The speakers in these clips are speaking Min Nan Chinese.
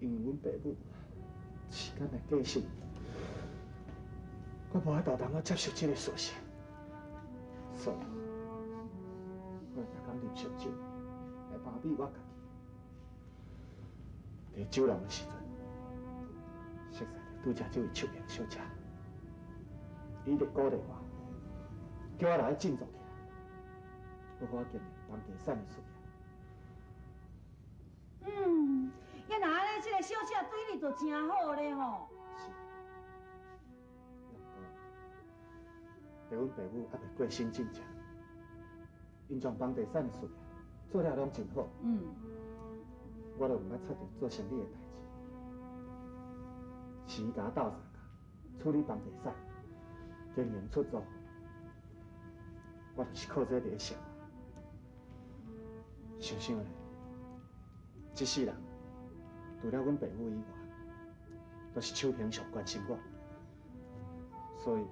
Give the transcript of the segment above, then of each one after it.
因為阮爸母時間的過身，我無法度通接受這個事實，所以，我逐工啉燒酒來麻痹我家己。佇酒廊的時陣，熟似著拄才這位秋萍小姐，伊就鼓勵我，叫我來振作起來，好好經營房地產的事業。嗯，啊若按呢，這個小姐對你就真好咧吼。是，毋過，佇阮爸母猶未過身進前，𪜶將房地產的事業做了攏真好。我都毋捌插佇做生意的代誌，是伊共我鬥相共處理房地產，經營出租，我就是靠這佇咧生活。想想咧，這世人除了阮爸母以外，都是秋萍上關心我，所以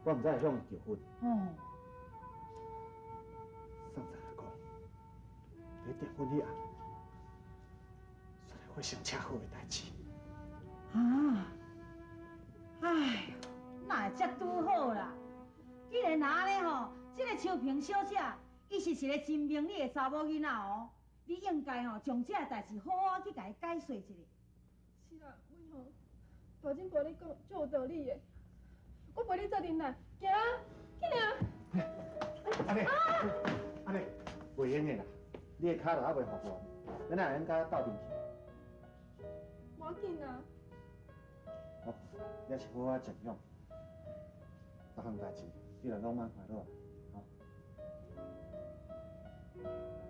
我毋知會向伊求婚。送早來講，佇訂婚彼暗，煞來發生車禍的代誌。啊！唉，哪會遮拄好啦？既然若按呢吼，這個秋萍小姐，伊是一個真明理的查某囡仔哦，你應該吼將這個代誌好好去共伊解說一下。是啦，阮吼大姊婆你講足有道理的，我陪你做陣來，行，起來。阿妹，阿妹，袂用的啦，你的跤都猶未復原，咱哪會用共鬥陣去？無要緊啦。好，你抑是好好靜養，逐項代誌你著攏莫煩惱，吼。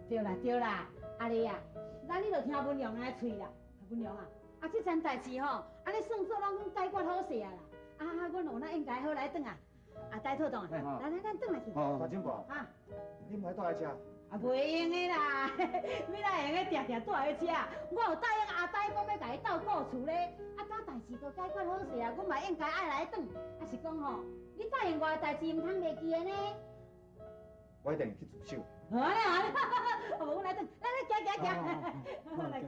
對啦對啦，阿麗啊，咱你著聽文龍的喙啦，文龍啊，啊這層代誌吼，按呢算做攏解決好勢啊啦。啊啊，阮有哪應該好來轉啊，啊，大妥當啊，來來，咱轉來去。大姊婆，啊，你毋愛蹛來遮？啊，袂用的啦，欲哪會用得定定蹛來遮？我有答應阿呆講欲共伊鬥顧厝咧，啊，甲代誌都解決好勢啊，阮嘛應該愛來轉。啊，是講吼，你答應我的代誌毋通袂記的呢。我一定會去自首。好咧好咧，無阮來轉，來來行行行，好來行。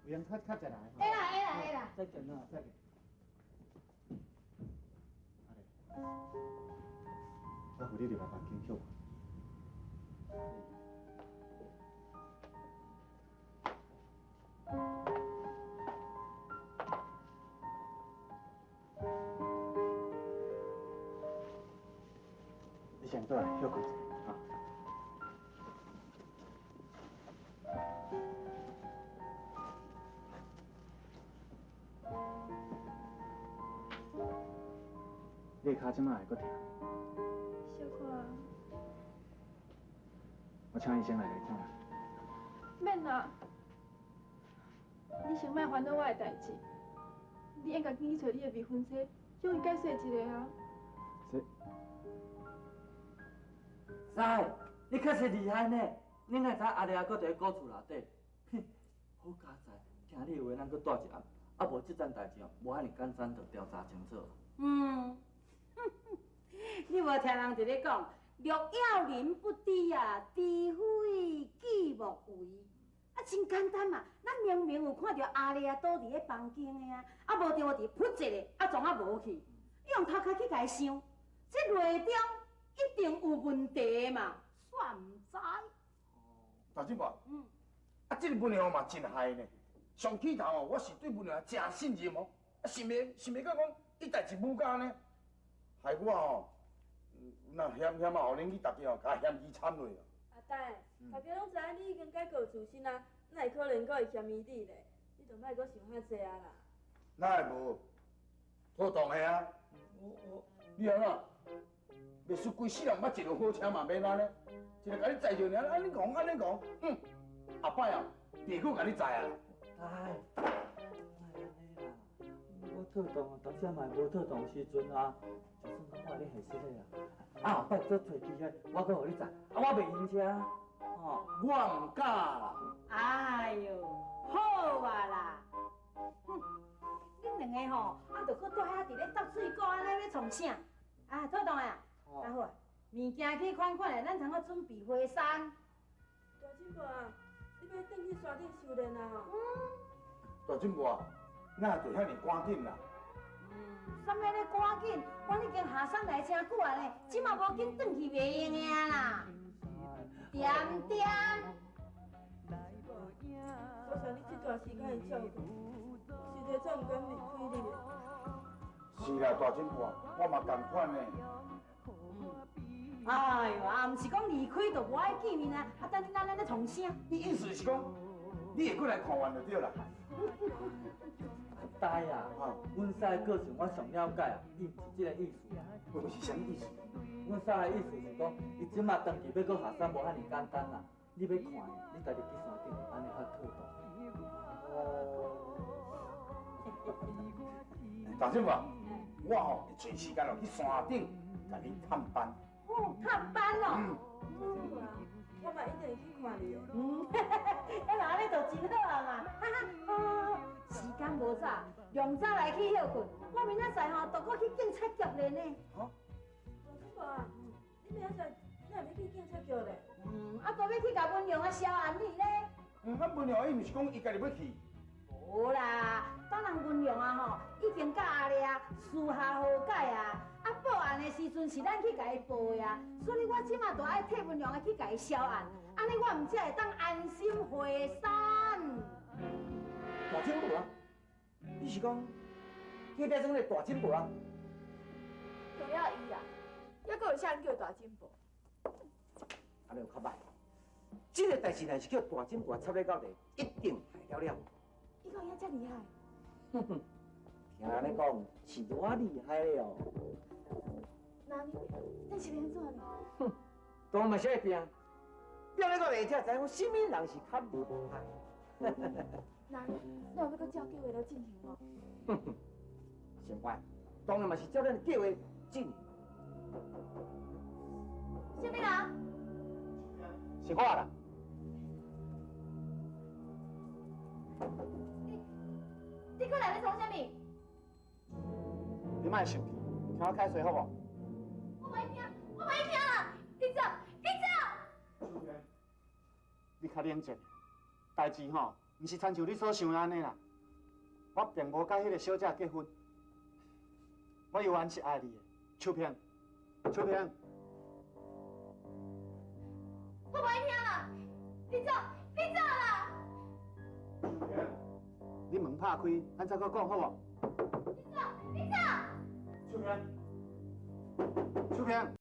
有閒較較濟來。會啦會啦會啦。再見啦，再見。阿麗，我扶你入來房間歇睏。你先倒來歇睏一下，哈。你的跤這擺會閣疼？小可啊。我請醫生來來看。免啦，你先莫煩惱我的代誌，你應該緊去揣你的未婚妻，向伊解釋一下啊。這，師，你確實厲害呢！你哪會知阿麗還閣佇咧古厝內底？哼，好佳哉，聽你的話，咱閣蹛一暗，啊無這層代誌哦，無遐爾簡單就調查清楚。嗯，你無聽人佇咧講，若要人不知啊，知非計莫為。啊，真簡單嘛！咱明明有看著阿麗啊倒佇咧房間的啊，啊無著無佇噗一下，啊創啊無去，你用頭殼去共伊想，這內中一定有問題嘛，煞毋知。大姊婆，啊，這個文娘嘛真害呢。上起頭哦，我是對文娘真信任哦，啊，想袂想袂到講伊代誌母家呢，害我哦，那險險啊，予恁去逐家哦，共嫌疑慘落啊。阿呆，大家攏知影你已經改過自新啊，哪會可能閣會嫌疑你咧？你就莫閣想遐濟啊啦。哪會無？妥當的啊！我你按怎？袂輸規世人毋捌坐著火車嘛，免按呢，一个共你載著爾，按呢講按呢講，哼，後擺哦，袂閣共你載啊！哎，莫按呢啦，我妥當，當時嘛無妥當時陣啊，就算講我咧現實的啦，啊後擺再揣機會，我閣予你載，啊我袂用車，吼，我毋敢啦。哎喲，好啊啦，哼，恁兩個吼，啊，著閣蹛遐佇咧鬥喙鼓，按呢欲創啥？啊，妥當啊，啊好啊，物件去款款的，咱通好準備回山。大姊婆啊，你欲轉去山頂修煉啊？嗯。大姊妹啊，哪会遐尔赶紧啦？啥物咧赶紧？我已经下山来真久啊咧，这嘛无紧转去袂用的啊啦。恬恬。多谢你这段时间的照顾，实在足毋甘离开你的。是啦，大姊妹，我嘛仝款呢。哎哟，啊，毋是讲离开就无爱见面啊！啊，等你咱咧创啥？你意思是讲，你会过来看阮就对啦。阿呆啊，阮嫂的个性我上了解啊，伊毋是这个意思。我是啥物意思？阮嫂的意思是讲，伊这马转去欲阁下山无遐尔简单啦。你欲看伊，你家己去山顶，按呢较妥当。哦。大姊妹，我吼会揣时间哦去山顶，共你探班。哦，探班哦。嗯。我嘛一定会去看你的。嗯，那若按呢就真好啊嘛。哈哈，哦，时间无早，量早来去歇睏。我明仔载吼，就阁去警察局咧呢。哈？大姊妹啊，你明仔载哪会欲去警察局咧？嗯，啊，阁欲去共文龙啊销案你咧。嗯，啊文龙伊毋是讲伊家己欲去？无啦，等人文龙啊吼，已经佮阿丽啊私下和解啊。啊，报案的时阵是咱去共伊报的啊，所以我这马就爱替文龙啊去共伊销案，按呢我毋才会当安心回山。大进步啊！你是讲隔壁庄的大进步啊？除了伊啊，犹阁有啥人叫大进步？按呢有较歹。这个代志若是叫大进步插咧到底，一定害了了。伊讲伊遮厉害？哼哼，听人咧讲是偌厉害的哦。那呢？咱是欲按怎呢？哼，当然嘛是爱拼，拼咧到底才知影讲啥物人是较厉害。那呢？咱有欲阁照计划来进行无？哼哼，想怪，当然嘛是照咱的计划进行。啥物人？是我啦。你阁来咧创啥物？你莫生气，听我解释好无？我袂听，我袂听啦！你走，你走！你较冷静，代志吼，毋是亲像你所想的按呢啦。我并无佮彼个小姐结婚，我犹原是爱你的，秋萍，秋萍。我袂听啦！你走，你走啦！秋萍，你门拍开，咱再阁讲好无？你走，你走！秋萍，秋萍。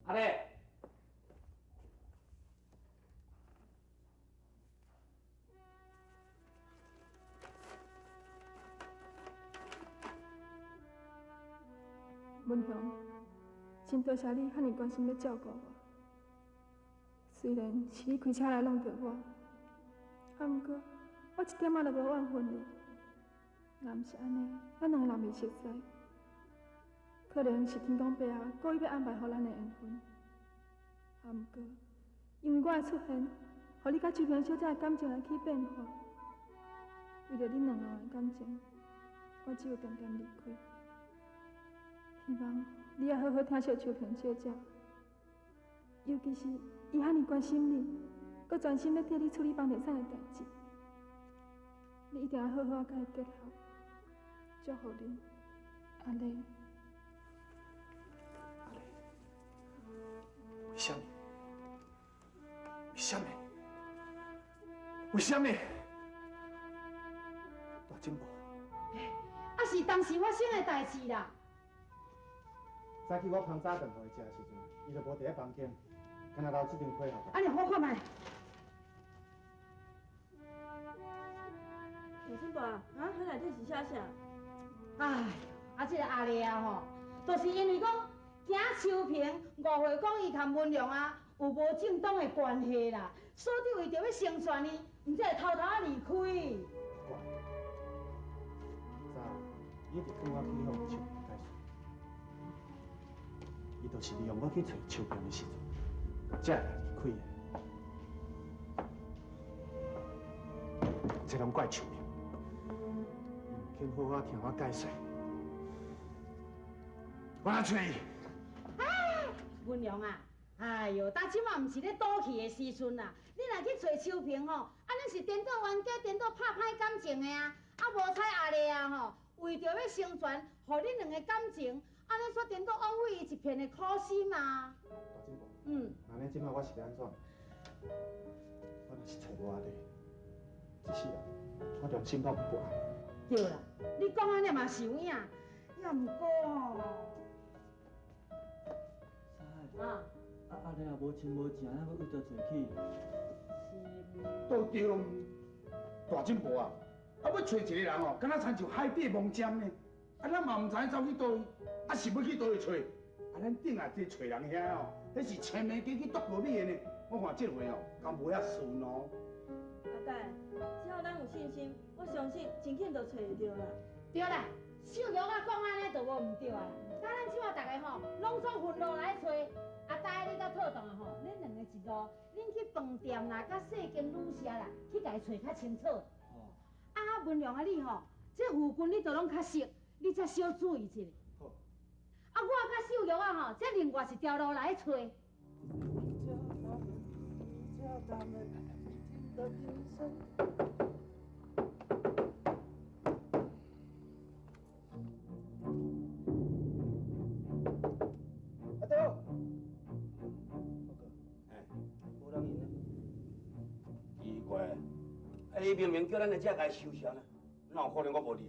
阿丽，文雄，真多谢你遐尔关心欲照顾我。虽然是你开车来弄著我，啊，毋过我一点仔都无怨恨你。若毋是按呢，咱两个人袂熟似，可能是天公伯啊故意欲安排予咱的缘分。啊，毋过因为我的出现，予你佮秋萍小姐的感情来起变化。为著恁两个人的感情，我只有恬恬离开。希望你爱好好疼惜秋萍小姐，尤其是伊遐尔关心你，阁专心欲替你处理房地产的代志，你一定爱好好佮伊结合。祝福你，阿丽。阿丽，为啥物？为啥物？为啥物？大进步。啊是当时发生的代志啦。早起我捧早顿予伊食的时阵，伊就无伫咧房间，敢若留這張批予我。按呢我看覓。大進步啊，啊，彼內底是寫啥？哎，啊，這个阿麗啊吼，就是因為講驚秋萍誤會講伊佮文良啊有無正當的關係啦，所以為著欲成全伊，毋才會偷偷仔離開。怪，早伊一直劝我去向秋萍解釋，伊就是利用我去揣秋萍的時陣，才會來離開的。這攏怪秋萍，伊毋肯好好聽我解釋，我來揣伊。文良啊，哎喲，當這馬毋是咧賭氣的時陣啦，你若去揣秋萍吼，按呢是顛倒冤家，顛倒拍歹感情的啊！啊，無彩阿麗啊吼，為著欲成全，予恁兩个感情，按呢煞顛倒枉費伊一片的苦心啊！大進步，嗯，按呢這馬我是欲按怎？我若是揣無阿麗，這世人我良心攏毋過。對啦，你講按呢嘛是有影，也毋過吼。啊，阿麗也無親無情，欲為佗揣去？是。都對，大進步啊！啊，欲揣一个人哦，敢若親像海底摸針呢。啊，咱嘛毋知影走去佗位，啊是欲去佗位揣？啊，咱頂下這揣人遐哦，彼是千暝雞去啄無米的呢。我看這回哦，敢無遐順哦。阿呆，只要咱有信心，我相信真緊就揣會著啦。對啦，秀玉仔講按呢就無毋對啊啦。那咱這馬逐个吼，攏總分路來揣。阿呆，你佮套動啊吼，恁兩个一路，恁去飯店啦，佮細間旅社啦，去共伊揣較清楚。啊，文良啊，你吼，這附近你都攏較熟，你才小注意一下。好。啊，我佮秀玉仔吼，這另外一條路來揣。阿東，哎，無人閒呢。奇怪，啊，伊明明叫咱來遮共伊收拾呢，哪有可能我無佇？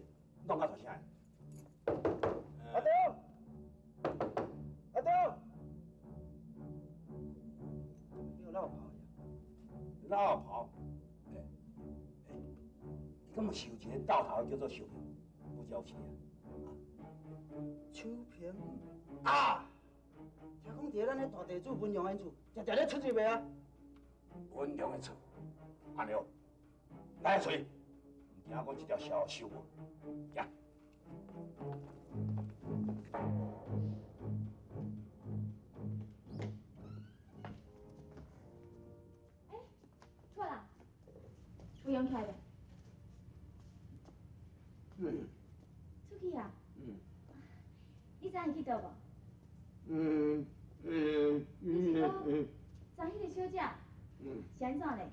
弄甲大聲？阿東，阿東，叫落跑呀！落跑？欸欸，你敢有想一个灶頭叫做秀萍？有這有是啊？秋萍啊！聽講佇咱彼大地主文良𪜶厝，常常咧出入的啊。文良的厝，按呢好，來揣，毋驚講這條線收無，行。欸，錯啦，有用起來未？嗯。出去啊？嗯。你知影去佗無？嗯嗯你是講昨彼個小姐？嗯。是按怎咧？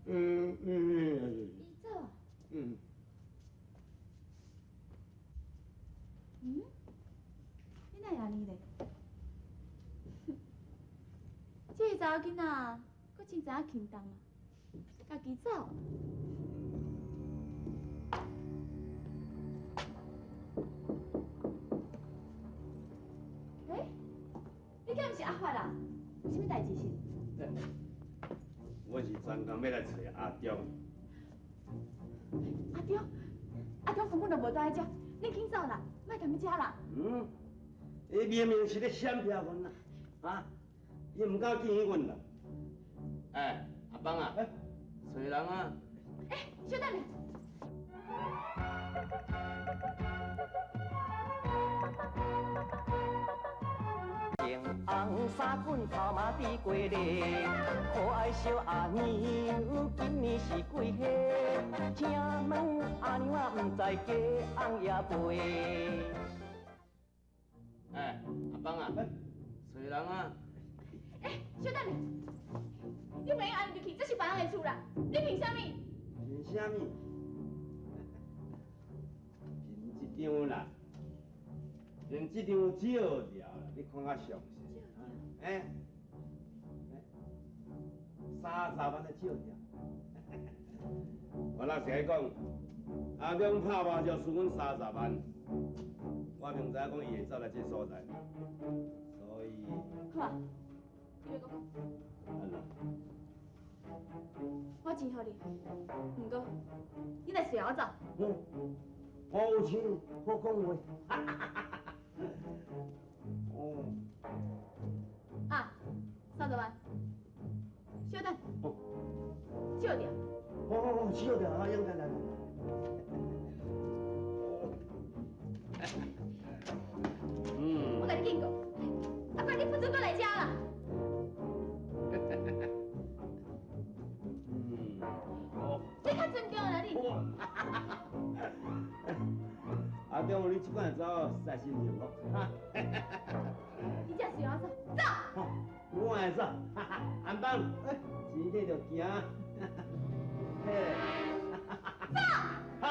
嗯嗯。伊走啊？嗯。嗯？你哪會按呢咧？這个查某囡仔，閣真知影輕重嘛，家己走。欸，你敢毋是阿發啊？有啥物代誌是？我是專工欲來揣阿中。阿中，阿中根本就無佇遮，恁緊走啦，莫踮遮啦。嗯，伊明明是咧閃避阮啦，啊，伊毋敢見阮啦。欸，阿邦啊，揣人啊。欸，小等下。红红衫裙头毛滴过咧，可爱小阿娘，今年是几岁？请问阿娘啊，毋知嫁翁也未？欸，阿邦啊，揣人啊。欸，小等下，你袂用按呢入去，這是別人的厝啦，你憑啥物？憑啥物？憑這張啦，憑這張借條啦，你看較詳細。欸，30萬的借條。我若是愛講，阿阿中拍麻将输阮30万，我明知影讲伊会走来这所在，所以。好啊，你欲阁讲。按怎？我钱予你，毋过你来随我走。好枪好讲话。哦。啊，30万，稍等。哦。笑著。好好好，笑著，啊，应该来来。嗯。我共你警告，阿伯，你不准阁来遮啦。嗯。你较尊重啦你。阿中，你这摆走实在是幸福。你这随我走，走。我会走，安邦，钱摕著行。嘿。走。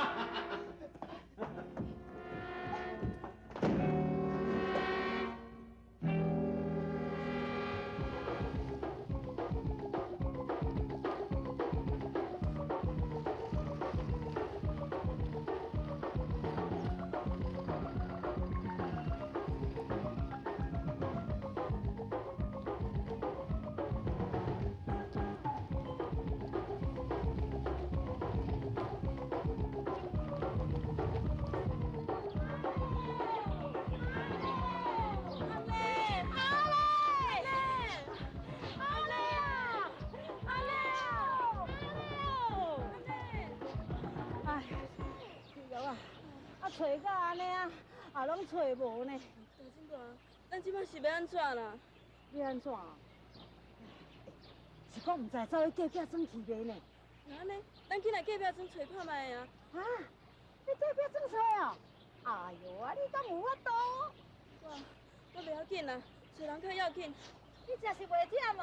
揣到按呢啊，也拢揣无呢。大金婆，咱这摆是欲按怎啦？欲按怎？是讲毋知走去隔壁庄去袂呢？若按呢，咱紧来隔壁庄揣看觅啊。啊？你隔壁庄揣哦？哎哟，啊你敢有法度？我袂要紧啦，揣人较要紧。你真是袂忝哦。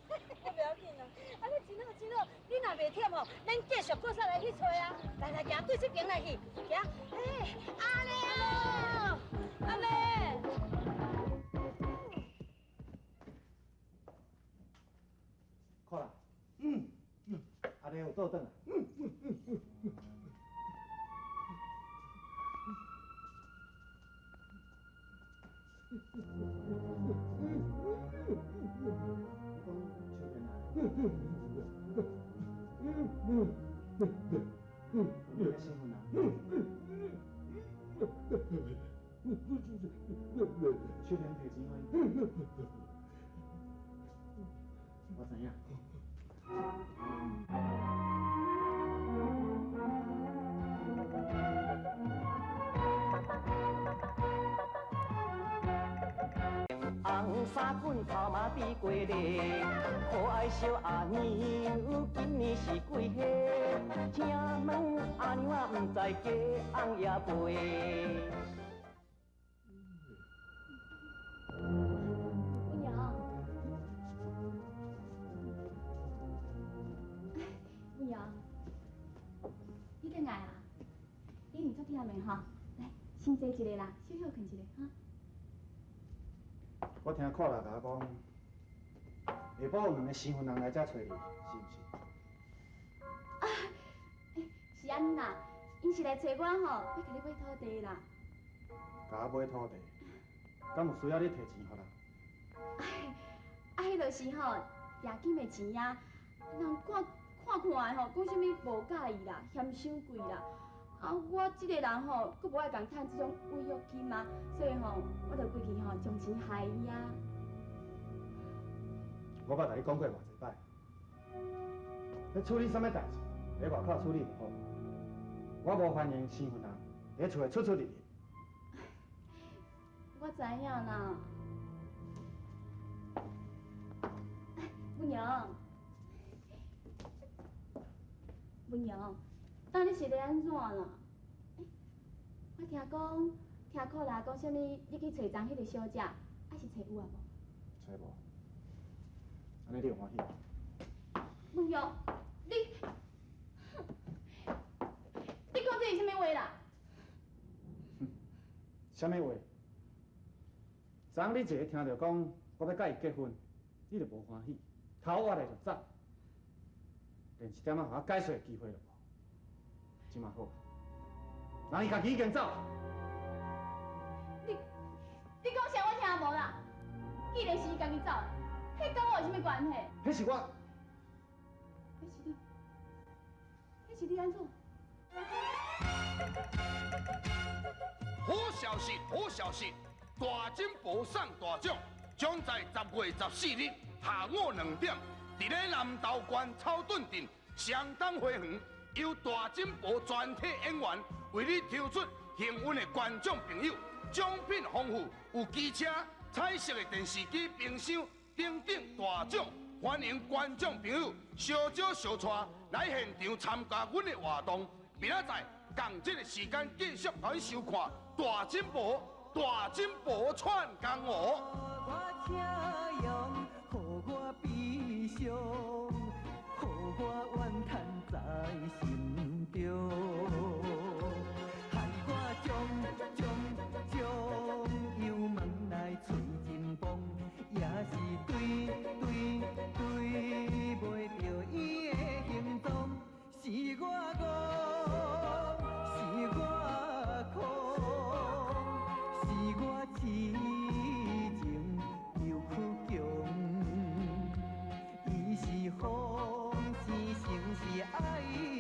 我袂要紧啦。啊，你真好真好，你若袂忝吼，咱继续阁煞来去揣啊。来来，行对这边来去，行。哎，阿丽哦，阿丽。好啦，阿丽有倒转来。秋萍提钱予伊，我知影。红衫裙头毛比过咧，可爱小阿娘，今年是几岁？请问阿娘啊，毋知嫁翁也未？文瑶，文瑶，你转来啊？你毋足忝的吼，来，先坐一下啦，小歇睏一下哈。我听阔拉共我讲，下晡有两个生分人来遮揣你，是毋是？啊，是按呢啦，𪜶是来揣我吼，欲共你买土地啦。共我买土地，敢有需要你提钱予人？啊，彼就是吼，押金的钱啊，人看看看的吼，讲啥物无佮意啦，嫌伤贵啦。啊，我这个人吼，阁无爱共趁这种违约金啊，所以吼，我就规气吼将钱害伊啊。我捌共你讲过偌济摆，咧处理啥物代志，伫外口处理就好。我无欢迎生分人伫厝内出出入入。我知影啦。文瑶，文瑶，当你是咧按怎啦？欸，我听讲，听苦拉讲啥物，你去揣昨彼个小姐，啊是揣有啊无？揣无。按呢你有欢喜？文瑶，你，你讲这是啥物话啦？哼，啥物话？昨昏你一个听著讲我欲佮伊结婚，你就无欢喜，头歪咧就走，连一点仔予我解释的机会都无。这马好，人伊家己已經走。你講啥我聽無啦？既然是伊家己走，彼佮我有啥物關係？彼是我，彼是你，彼是你按怎？好消息，好消息！大金寶送大獎，將在10月14日下午2點，佇咧南投縣草屯鎮雙東花園，由大金寶全體演員為你抽出幸運的觀眾朋友，獎品豐富，有機車、彩色的電視機、冰箱等等大獎，歡迎觀眾朋友相招相帶來現場參加阮的活動。明仔載仝這个時間繼續來收看大金寶。大金寶串江湖。我請用，予我悲傷，予我怨嘆在心中，害我將將將油門來吹真風，也是對對對袂著伊的行蹤，是我戇，是我空。是我痴情又倔強，伊是風，是情是愛。